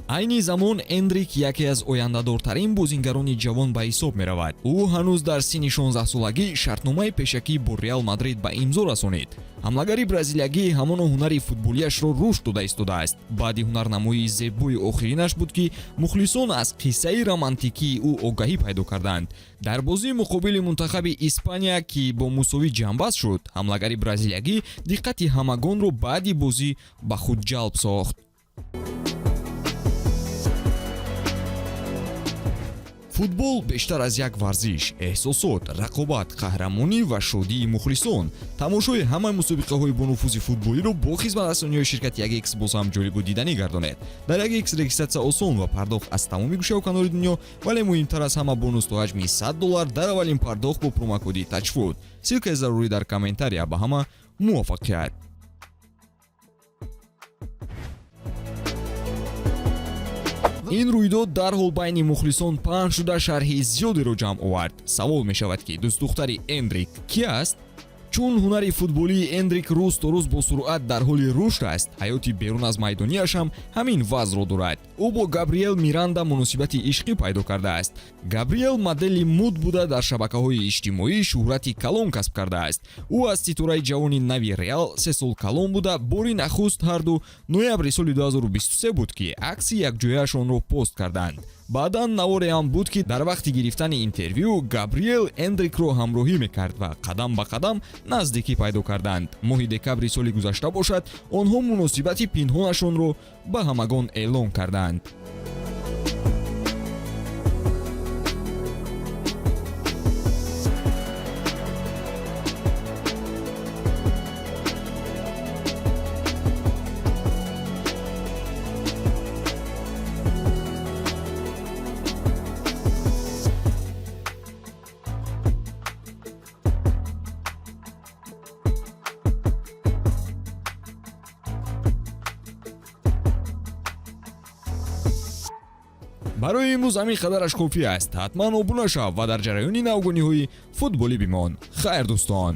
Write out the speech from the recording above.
Айни замон Эндрик яке аз ояндадортарин бозингарони ҷавон ба ҳисоб меравад. Ӯ ҳанӯз дар синни 16-солагӣ шартномаи пешакӣ бо Реал Мадрид ба имзо расонид. Ҳамлагари бразилиягӣ ҳамоно ҳунари футболиашро рушд дода истодааст. Баъди ҳунарнамоии зебои охиринаш буд, ки мухлисон аз қиссаи романтикии ӯ огаҳӣ пайдо карданд. Дар бозии муқобили мунтахаби Испания, ки бо мусовӣ ҷамъбаст шуд, ҳамлагари бразилиягӣ диққати ҳамагонро баъди бозӣ ба худ ҷалб сохт. Футбол бештар аз як варзиш, эҳсосот, рақобат, қаҳрамонӣ ва шодии мухлисон. Тамошои ҳамаи мусобиқаҳои бонуфузи футболиро бо хизматрасониҳои ширкати 1X боз ҳам ҷолибу диданӣ гардонед. Дар 1X регистратсия осон ва пардохт аз тамоми гӯшаву канори дунё, вале муҳимтар аз ҳама бонус то ҳаҷми $100 дар аввалин пардохт бо промокоди TAJFOOT. Ссылкаи зарурӣ дар комментария. Ба ҳама муваффақият! Ин рӯйдод дарҳол байни мухлисон паҳн шуда, шарҳи зиёдеро ҷамъ овард. Савол мешавад, ки дӯстдухтари Эндрик кӣ аст? Чун ҳунари футболии Эндрик рӯз то рӯз бо суръат дар ҳоли рушд аст, ҳаёти берун аз майдонияш ҳам ҳамин вазъро дорад. Ӯ бо Габриел Миранда муносибати ишқӣ пайдо кардааст. Габриел модели муд буда, дар шабакаҳои иҷтимоӣ шӯҳрати калон касб кардааст. Ӯ аз ситораи ҷавони нави Реал 3 сол калон буда, бори нахуст ҳарду ноябри соли 2023 буд, ки акси якҷояашонро пост карданд. Баъдан наворе ҳам буд, ки дар вақти гирифтани интервю Габриел Эндрикро ҳамроҳӣ мекард ва қадам ба қадам наздикӣ пайдо карданд. Моҳи декабри соли гузашта бошад, онҳо муносибати пинҳонашонро ба ҳамагон эълон карданд. Барои имрӯз ҳамин қадараш кофӣ аст. Ҳатман обуна шав ва дар ҷараёни навгониҳои футболӣ бимон. Хайр, дӯстон.